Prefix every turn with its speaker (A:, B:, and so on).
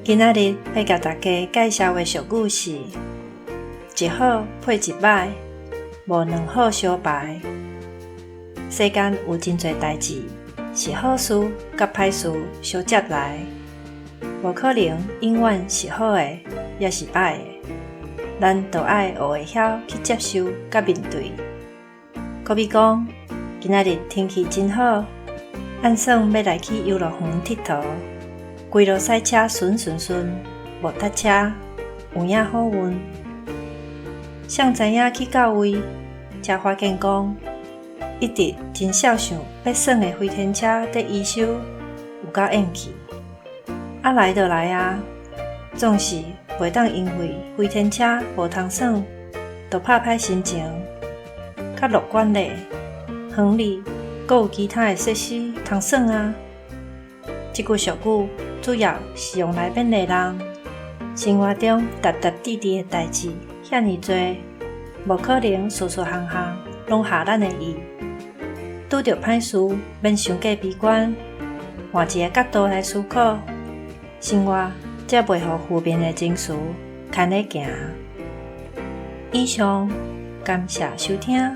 A: 今仔日欲共大家介紹的俗語是：一好配一䆀，無兩好相排。世間有真濟代誌是好事佮歹事相接來，無可能永遠是好的，抑是䆀的。咱著愛學會曉去接受佮面對。好比講，今仔日天氣真好，按算欲來去遊樂園𨑨迌，規路賽車順順順，無塞車，有影好運。誰知影去到位，才發現講，一直真肖想欲耍的飛天車佇維修，有夠厭氣。啊來就來啊，總是袂當因為飛天車無通耍，就拍歹心情。較樂觀咧，園裡閣有其他的設施通耍啊。這句俗語主要是用來勉勵人，生活中沓沓疊疊的代誌遐爾濟，無可能事事項項攏合咱的意。拄著歹事，免傷過悲觀，換一個角度來思考，生活才袂予負面的情緒牽咧行。以上，感謝收聽。